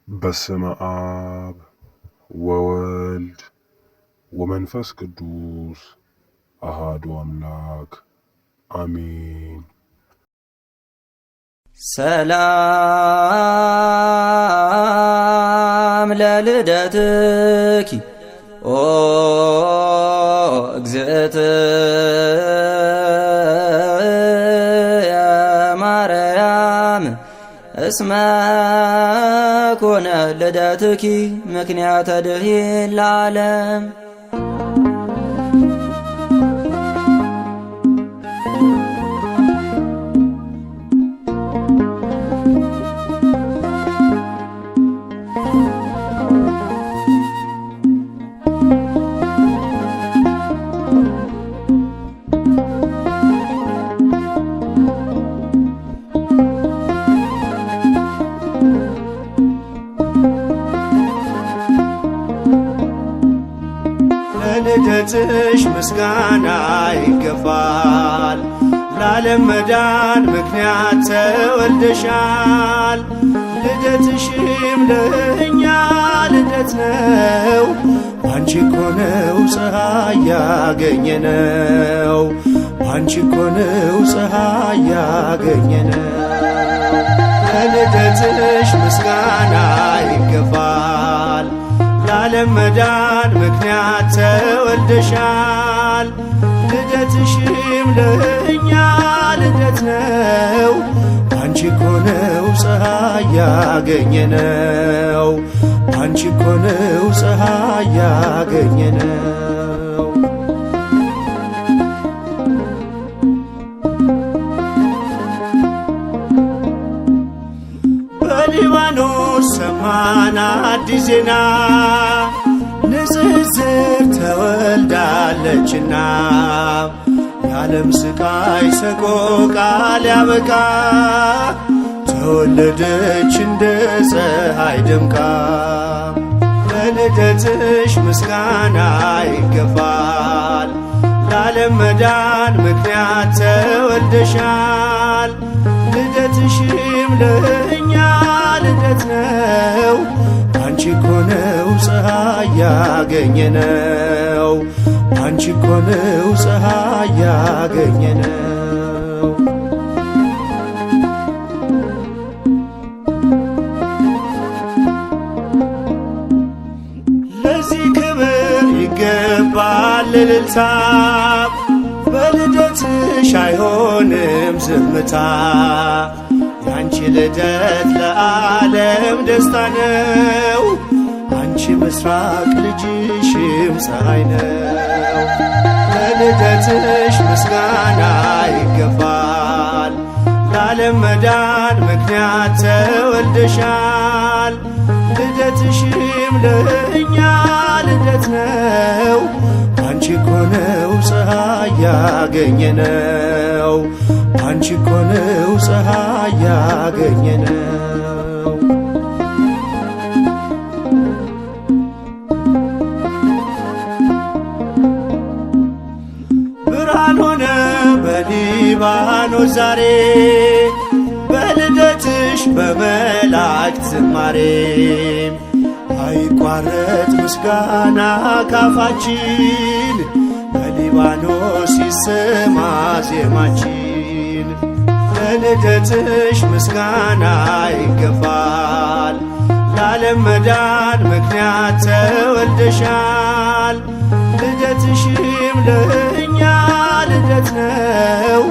በስመ አብ ወወልድ ወመንፈስ ቅዱስ አሃዱ አምላክ አሜን። ሰላም ለልደትኪ ኦ እግዝእትየ ማርያም እስመ ኮነ ልደትኪ ምክንያተ ድኂን ለዓለም። ለልደትሽ ምስጋና ይገባል። ለዓለም መዳን ምክንያት ተወልደሻል። ልደትሽም ለእኛ ልደት ነው። ባንቺ እኮ ነው ፀሐይ ያገኘነው። ባንቺ እኮ ነው ፀሐይ ያገኘነው። ለልደትሽ ምስጋና ይገባል። ለዓለም መዳን ምክንያት ተወልደሻል። ልደትሽም ለእኛ ልደት ነው። ባንቺ እኮ ነው ፀሐይ ያገኘነው። ባንቺ እኮ ነው ፀሐይ ያገኘነው። በሊባኖስ ሰማን አዲስ ዜና፣ ንጽጽር ተወልዳለችና፣ የዓለም ስቃይ ሰቆቃ ሊያበቃ ተወለደች እንደ ፀሐይ ደምቃ። ለልደትሽ ምስጋና ይገባል። ለዓለም መዳን ምክንያት ተወልደሻል። ልደትሽም ለእኛ ልደት ነው። ባንቺ እኮ ነው ፀሐይ ያገኘነው። ባንቺ እኮ ነው ፀሐይ ያገኘነው። ለዚህ ክብር ይገባል እልልታ፣ በልደትሽ አይሆንም ዝምታ። ያንቺ ልደት ለዓለም ደስታ ነው። አንቺ ምስራቅ ልጅሽም ፀሐይ ነው። ለልደትሽ ምስጋና ይገባል። ለዓለም መዳን ምክንያት ተወልደሻል። ልደትሽም ለእኛ ልደት ነው። ባንቺ እኮ ነው ፀሐይ ያገኘነው። ባንቺ እኮ ነው ፀሐይ ያገኘነው። ብርሃን ሆነ በሊባኖስ ዛሬ፣ በልደትሽ በመላእክት ዝማሬ። አይቋረጥ ምስጋና ካፋችን፣ በሊባኖስ ይሰማ ዜማችን። ለልደትሽ ምስጋና ይገባል። ለዓለም መዳን ምክንያት ተወልደሻል። ልደትሽም ለእኛ ልደት ነው።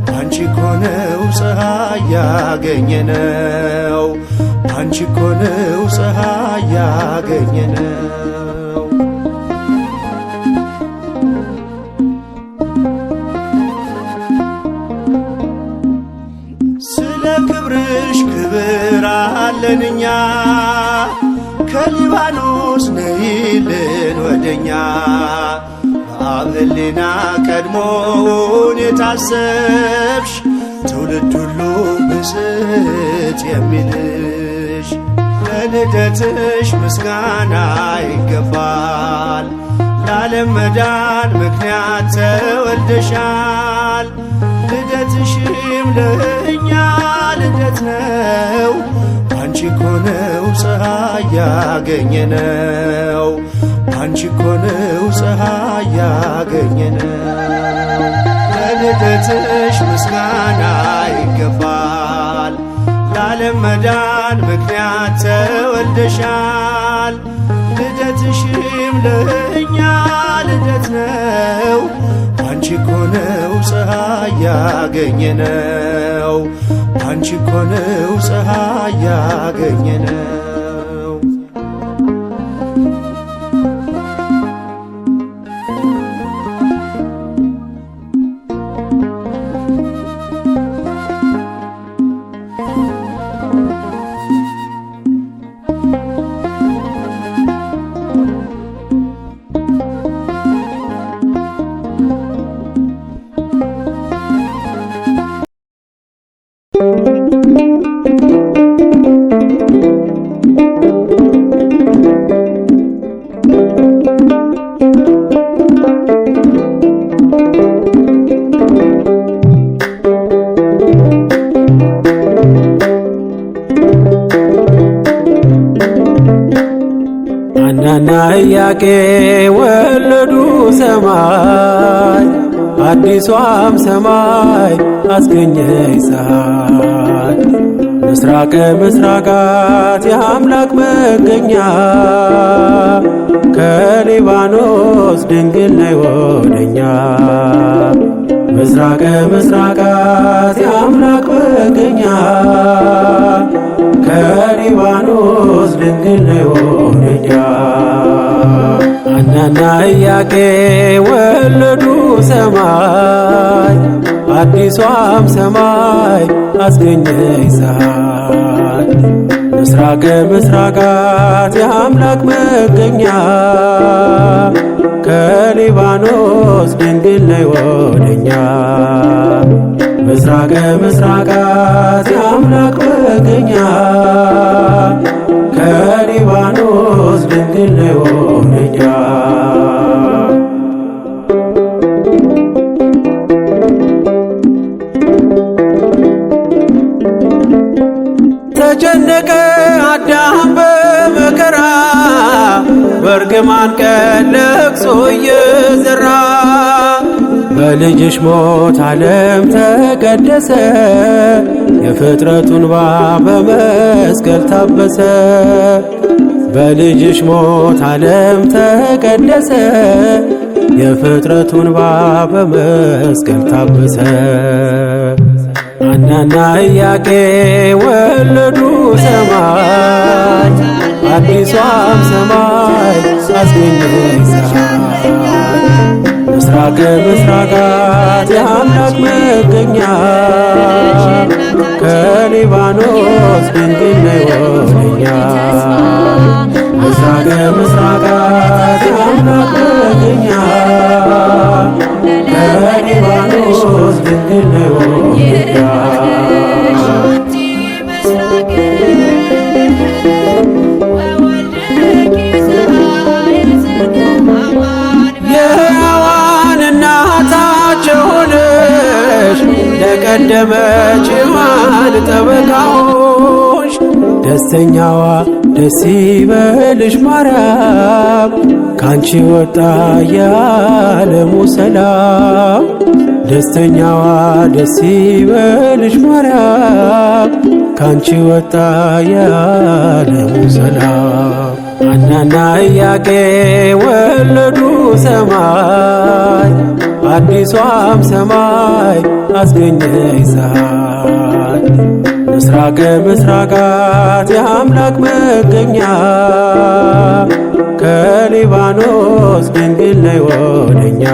ባንቺ እኮ ነው ፀሐይ ያገኘነው። ባንቺ እኮ ነው ፀሐይ ያገኘነው። ስለ ክብርሽ ክብር አለንኛ፣ ከሊባኖስ ነይልን ወደኛ። በአብ ሕሊና ቀድሞውን የታሰብሽ፣ ትውልድ ሁሉ ብፅዕት የሚልሽ። ለልደትሽ ምስጋና ይገባል። ለዓለም መዳን ምክንያት ተወልደሻል። ልደትሽም ለእኛ ልደት ነው። ባንቺ ባንቺ እኮ ነው ፀሐይ ያገኘነው፣ ባንቺ እኮ ነው ፀሐይ ያገኘነው። ለልደትሽ ምስጋና ይገባል፣ ለዓለም መዳን ምክንያት ተወልደሻል። ልደትሽም ለእኛ ልደት ነው፣ ባንቺ እኮ ነው ፀሐይ ያገኘነው፣ ባንቺ እኮ ነው ፀሐይ ያገኘነው። ሐናና ኢያቄም ወለዱ ሰማይ፣ አዲሷም ሰማይ አስገኘች ፀሐይ። ምስራቀ ምስራቃት የአምላክ መገኛ፣ ከሊባኖስ ድንግል ነይ ወደኛ። ምስራቀ ምስራቃት የአምላክ መገኛ፣ ከሊባኖስ ድንግል ነይ ወደኛ። ሐናና ኢያቄም ወለዱ ሰማይ፣ አዲሷም ሰማይ አስገኘች ፀሐይ። ምስራቀ ምስራቃት የአምላክ መገኛ፣ ከሊባኖስ ድንግል ነይ ወደኛ። ምስራቀ ምስራቃት የአምላክ መገኛ፣ ከሊባኖስ ድንግል ነይ ወደኛ። ተጨነቀ አዳም በመከራ፣ በእርግማን ቀን ለቅሶ እየዘራ። በልጅሽ ሞት ዓለም ተቀደሰ፣ የፍጥረቱን እንባ በመስቀል ታበሰ። በልጅሽ ሞት ዓለም ተቀደሰ፣ የፍጥረቱን እንባ በመስቀል ታበሰ። ሐናና ኢያቄም ወለዱ ሰማይ፣ አዲሷም ሰማይ አስገኘች ፀሐይ። ምስራቀ ምስራቃት የአምላክ መገኛ፣ ከሊባኖስ ድንግል ነይ ወደኛ። ምስራቀ ምስራቃት የአምላክ መገኛ፣ ከሊባኖስ ድንግል ነይ ወደኛ። የሕያዋን እናታቸው ሆነሽ፣ ለቀደመች ሔዋን ጠበቃ ሆንሽ። ደስተኛዋ ደስ ይበልሽ ማርያም፣ ካንቺ ወጣ የዓለሙ ሰላም። ደስተኛዋ ደስ ይበልሽ ማርያም፣ ካንቺ ወጣ የዓለሙ ሰላም። ሐናና ኢያቄም ወለዱ ሰማይ፣ አዲሷም ሰማይ አስገኘች ፀሐይ። ምስራቀ ምስራቃት የአምላክ መገኛ፣ ከሊባኖስ ድንግል ነይ ወደኛ።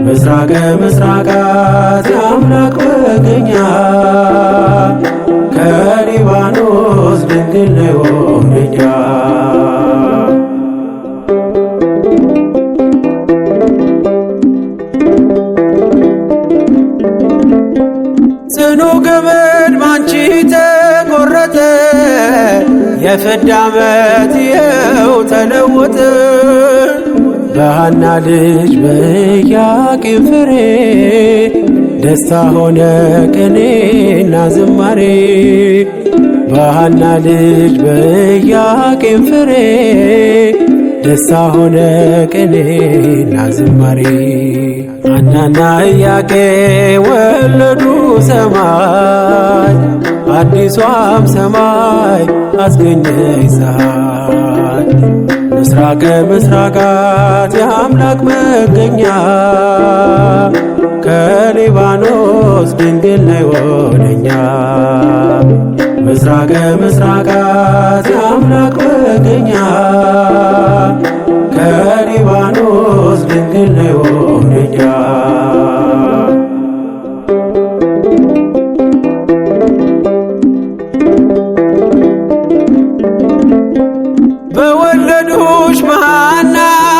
ምስራቀ ምስራቃት የአምላክ መገኛ፣ ከሊባኖስ ድንግል ነይ ወደኛ። ጽኑ ገመድ ባንቺ ተቆረጠ፣ የፍዳ ዓመት ይኸው ተለወጠ። በሐና ልጅ በኢያቄም ፍሬ ደስታ ሆነ ቅኔና ዝማሬ። በሐና ልጅ በኢያቄም ፍሬ ደስታ ሆነ ቅኔና ዝማሬ። ሐናና ኢያቄም ወለዱ ሰማይ፣ አዲሷም ሰማይ አስገኘች ፀሐይ። ምስራቀ ምስራቃት የአምላክ መገኛ፣ ከሊባኖስ ድንግል ነይ ወደኛ። ምስራቀ ምስራቃት የአምላክ መገኛ፣ ከሊባኖስ ድንግል ነይ ወደኛ። በወለዱሽ በሐና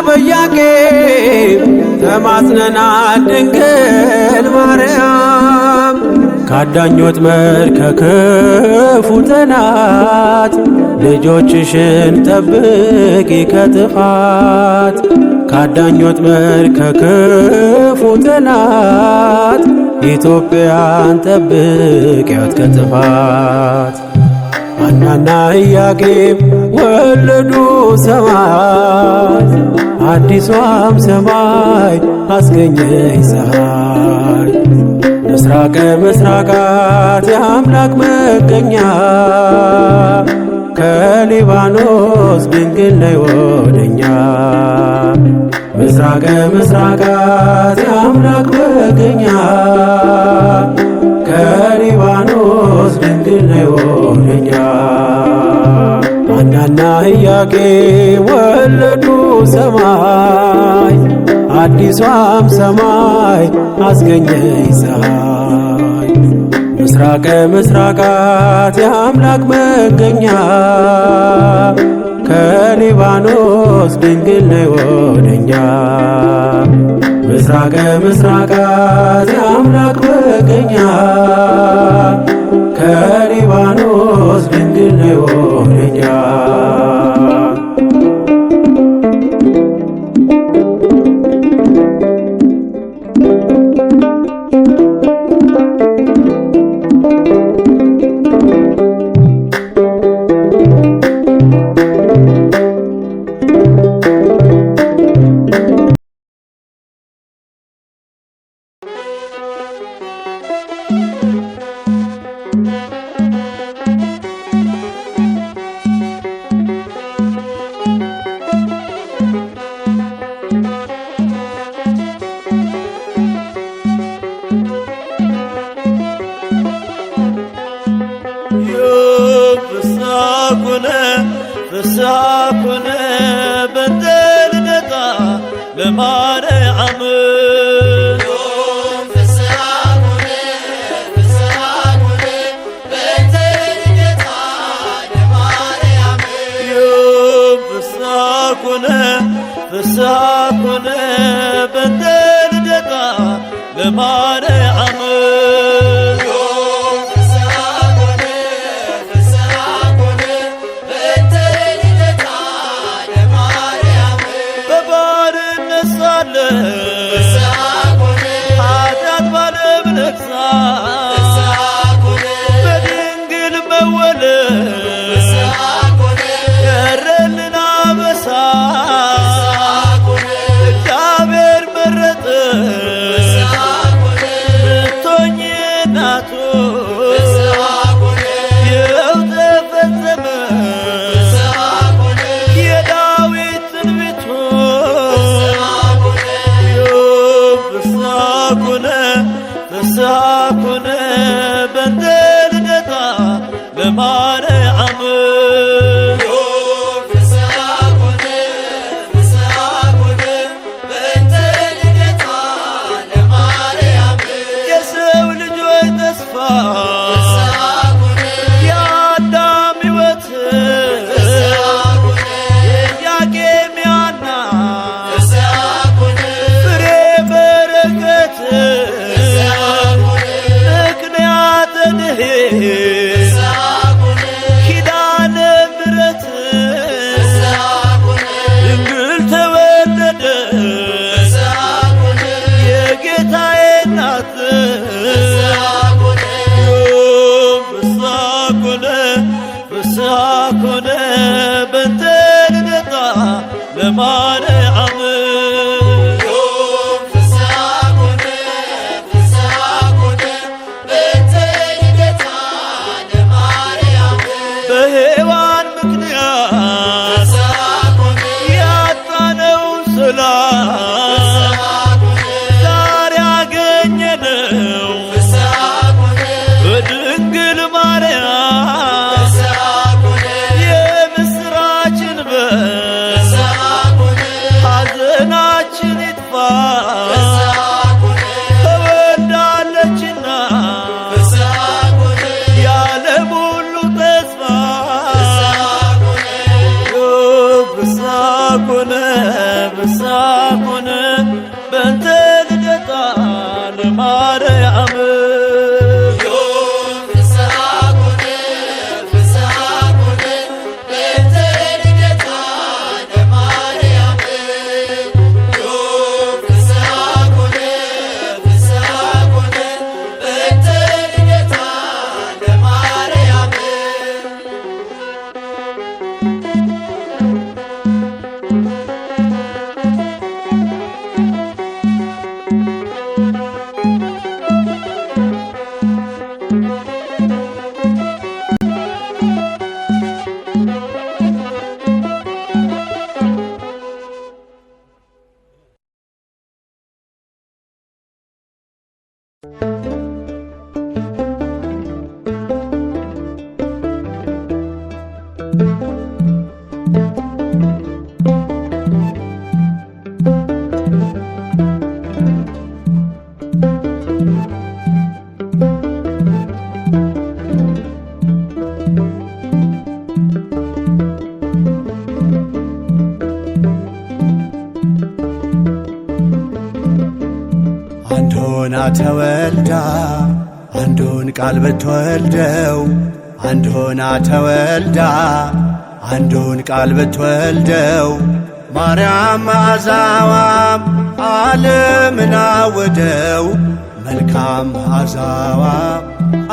በኢያቄም ተማጽነናል ድንግል ማርያም። ከአዳኝ ወጥመድ ከክፉ ጠላት ልጆችሽን ጠብቂ ከጥፋት። ከአዳኝ ወጥመድ ከክፉ ጠላት ኢትዮጵያን ጠብቂያት ከጥፋት። ሐናና ኢያቄም ወለዱ ሰማይ፣ አዲሷም ሰማይ አስገኘች ፀሐይ። ምስራቀ ምስራቃት የአምላክ መገኛ፣ ከሊባኖስ ድንግል ነይ ወደኛ። ምስራቀ ምስራቃት የአምላክ መገኛ፣ ከሊባኖስ ድንግል ነይ ወደኛ። ሐናና ኢያቄም ወለዱ ሰማይ፣ አዲሷም ሰማይ አስገኘች ፀሐይ። ምስራቀ ምስራቃት የአምላክ መገኛ፣ ከሊባኖስ ድንግል ነይ ወደኛ። ምስራቀ ምስራቃት የአምላክ መገኛ፣ ከሊባኖስ ድንግል ነይ ወደኛ። ፍስሐ ኮነ፣ ፍስሐ ኮነ በእንተ ልደታ ለማርያም። ፍስሐ ኮነ፣ ፍስሐ ኮነ በእንተ ልደታ ለማርያም። በባርነት ሳለ ኃጢአት ባለም ነግሳ በድንግል መወለድ ቀረልን አበሳ። እግዚአብሔር መረጠን ልትሆኚ እናቱ፣ ይኸው ተፈጸመ የዳዊት ትንቢቱ። ፍስሐ ኮነ፣ ፍስሐ ኮነ በእንተ ልደታ ለማርያም። የሰው ልጆች ተስፋ፣ የአዳም ሕይወት፣ የኢያቄም ያና ፍሬ በረከት፣ ምክንያተ ድኅነት ኪዳነ ኮነ በእንተ ልደታ ለማርያም። በሔዋን ምክንያት ያጣነው ሰላም ዛሬ አገኘነው በድንግል ማርያም። የምስራችን በር ሐዘናችን ይጥፋ ተወልዳለችና የዓለም ሁሉ ተስፋ። ፍስሐ ኮነ፣ ፍስሐ ኮነ በእንተ ልደታ ለማርያም። አንድ ሆና ተወልዳ አንዱን ቃል ብትወልደው፣ አንድ ሆና ተወልዳ አንዱን ቃል ብትወልደው፣ ማርያም መዓዛዋም ዓለምን አወደው። መልካም መዓዛዋ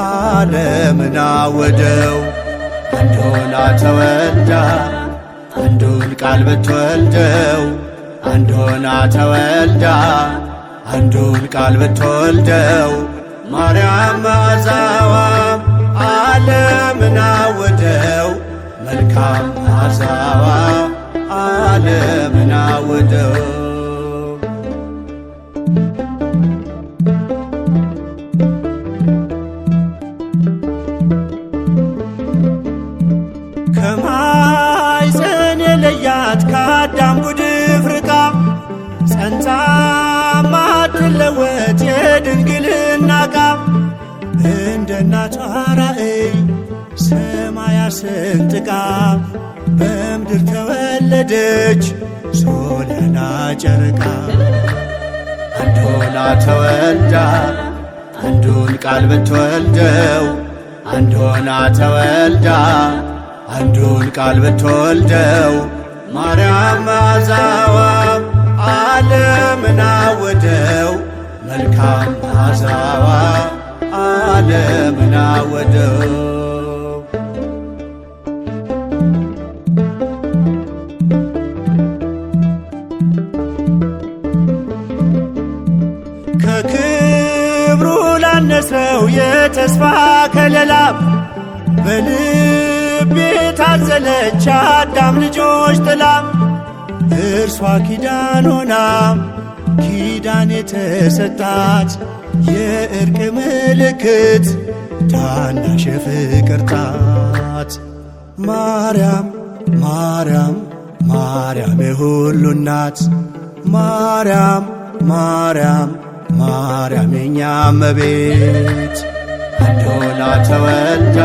ዓለምን አወደው። አንድ ሆና ተወልዳ አንዱን ቃል ብትወልደው፣ አንድ ሆና ተወልዳ አንዱን ቃል ብትወልደው፣ ማርያም መዓዛዋ ዓለምን አወደው። መልካም መዓዛዋ ዓለምን አወደው። ከማኅፀን የለያት ከአዳም ጉድፍ ርቃ፣ ጸንታ ማትለወጥ የድንግልና ዕቃ፣ እንደ እናቷ ራእይ ሰማያ ሰንጥቃ በምድር ተወለደች ሶለና ጨረቃ። አንድ ሆና ተወልዳ አንዱን ቃል ብትወልደው፣ አንድ ሆና ተወልዳ አንዱን ቃል ብትወልደው፣ ማርያም መዓዛዋ ዓለምን አወደው። መልካም መዓዛዋ ዓለምን አወደው። ከክብሩ ላነሰው የተስፋ ከለላ፣ በልቤ ታዘለች አዳም ልጆች ጥላ፣ እርሷ ኪዳን ሆና ኪዳን የተሰጣት የእርቅ ምልክት ታናሽ የፍቅር ጣት። ማርያም ማርያም ማርያም የሁሉ እናት፣ ማርያም ማርያም ማርያም የኛ እመቤት። አንድ ሆና ተወልዳ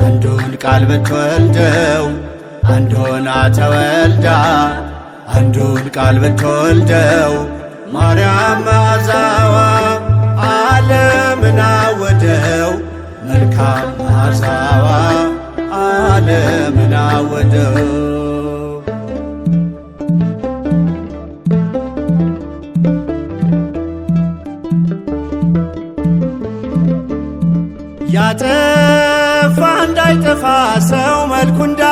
አንዱን ቃል ብትወልደው፣ አንድ ሆና ተወልዳ አንዱን ቃል ብትወልደው፣ ማርያም መዓዛዋ ዓለምን አወደው። መልካም መዓዛዋ ዓለምን አወደው። ያጠፋ እንዳይጠፋ ሰው መልኩ እንዳ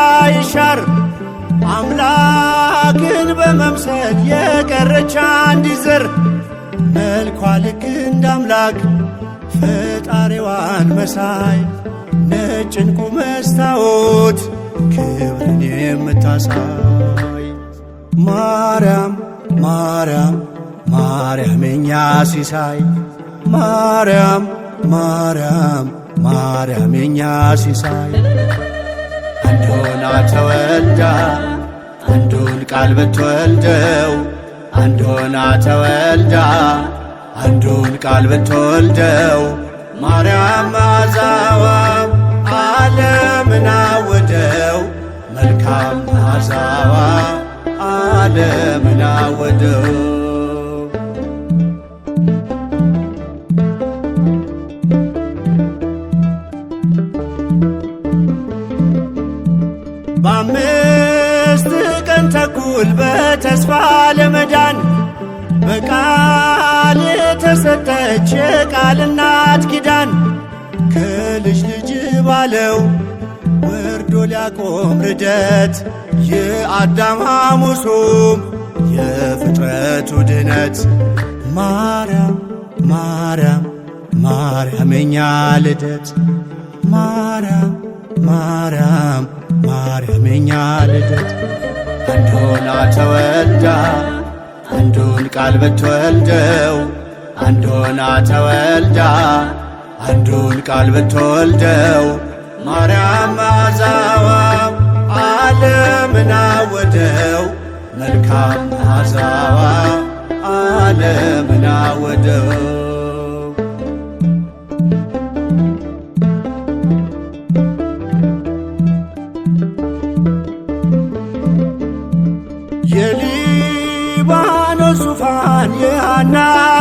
ለመምሰል የቀረች አንዲት ዘር መልኳ ልክ እንደ አምላክ ፈጣሪዋን መሳይ ነጭ ዕንቁ መስታወት ክብርን የምታሳይ ማርያም ማርያም ማርያም የኛ ሲሳይ ማርያም ማርያም ማርያም የኛ ሲሳይ አንድ ሆና ተወልዳ አንዱን ቃል ብትወልደው አንድ ሆና ተወልዳ አንዱን ቃል ብትወልደው ማርያም መዓዛዋ ዓለምን አወደው መልካም መዓዛዋ ዓለምን አወደው። በ5 ቀን ተኩል በተስፋ ለመዳን በቃል የተሰጠች የቃል እናት ኪዳን ከልጅ ልጅ ባለው ወርዶ ሊያቆም ርደት የአዳም ሐሙሱም የፍጥረቱ ድነት ማርያም ማርያም ማርያም የኛ ልደት ማርያም ማርያም ማርያም የኛ ልደት አንድ ሆና ተወልዳ አንዱን ቃል ብትወልደው አንድ ሆና ተወልዳ አንዱን ቃል ብትወልደው ማርያም መዓዛዋ ዓለምን አወደው መልካም መዓዛዋ ዓለምን አወደው። የሊባኖስ ዙፋን የሐና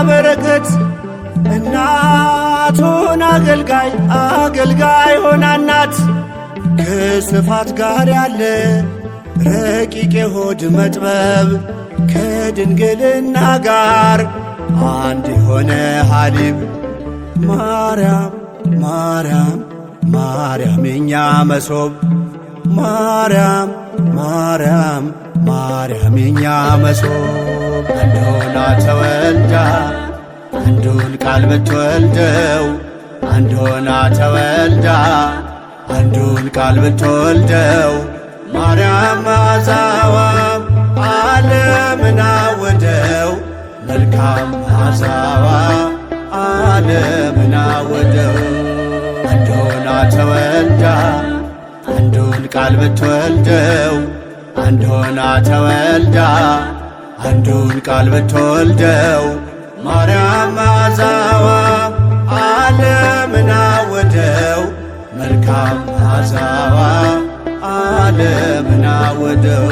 በረከት እናቱን አገልጋይ አገልጋይ ሆና እናት ከስፋት ጋር ያለ ረቂቅ የሆድ መጥበብ ከድንግልና ጋር አንድ የሆነ ሐሊብ ማርያም ማርያም ማርያም የኛ መሶብ ማርያም ማርያም ማርያም የኛ መሶብ አንድ ሆና ተወልዳ አንዱን ቃል ብትወልደው አንድ ሆና ተወልዳ አንዱን ቃል ብትወልደው ማርያም መዓዛዋ ዓለምን አወደው መልካም መዓዛዋ ዓለምን አወደው። አንድ ሆና ተወልዳ አንዱን ቃል ብትወልደው አንድ ሆና ተወልዳ አንዱን ቃል ብትወልደው ማርያም መዓዛዋ ዓለምን አወደው መልካም መዓዛዋ ዓለምን አወደው።